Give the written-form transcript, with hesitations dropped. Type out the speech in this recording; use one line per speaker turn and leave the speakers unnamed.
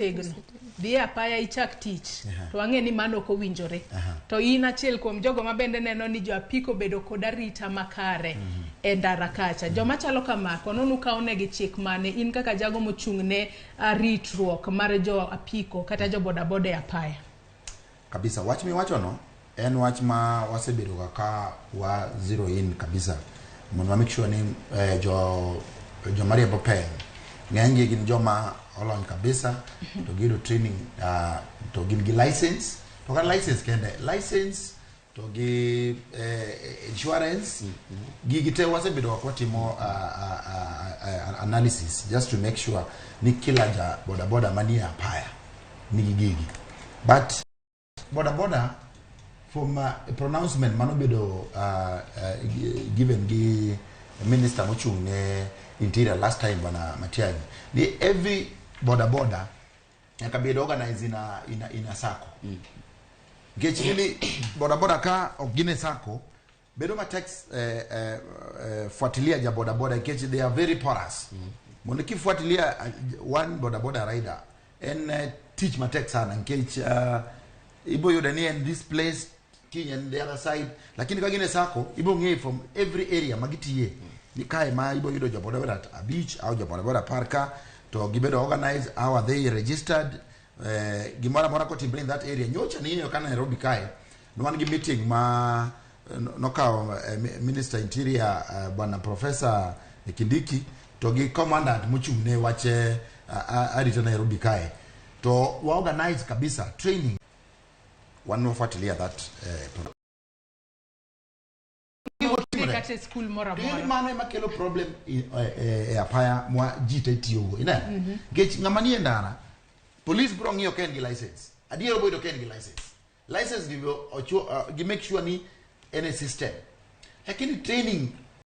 Tegno dhi e apaya ichak tich, to ang'e ni mano ok owinjore. To in achiel kuom jogo ma bende neno ni jo apiko bedo kod arita makare e ndara kacha. Joma chalo kama kono nukawonegi chik mane in kaka jago mochung' ne ritruok mar jo apiko kata jo bodaboda e apaya?
Kabisa, wach miwachono en wach ma wasebedo ga ka wa zero in kabisa mondo wa make sure ni joma riembo peng ng'enygi gin joma olony kabisa to giyudo training, to gin gi license, to kata license kende, license to gi insurance, gigi te wasebedo ka watimo analysis just to make sure ni kila ja bodaboda manie apaya nigi gigi. But bodaboda, from pronouncement manobedo given gi minister mochung' ne interior last time, Bwana Matiang'i, ni every bodaboda nyaka bed organized in a sacco, nikech nini bodaboda ka ok gin e sacco bedo matek fuatilia ja bodaboda, nikech they are very porous. Mondo kifuatilia one bodaboda rider en tich matek sana, nikech ibo yudo ni en this place, kiny en the other side. Lakini ka gin e sacco, ibo ng'eyo from every area ma gitiye ni kae ma ibo yudo jo bodaboda 5 au jo bodaboda 10 ka to gibedo organized. How are they registered? Gimoro amora kotimre in that area. Nyocha ning'eyo ka Nairobi kae ne wan gi meeting ma nokawo minister interior, Bwana Professor Kindiki, to gi commandant mochung' ne wach arita Nairobi kae, to wa organize kabisa training. Wan wafuatilia that
Dhi kata e skul moro
To ing'e ni
amora.
Mano ema kelo problem e apaya mwa ji te tiyogo, ineno, nikech ng'ama nie ndara, police biro ng'iyo ka en gi license adier, obo yudo ka en gi license. License gi make sure ni en e system, lakini training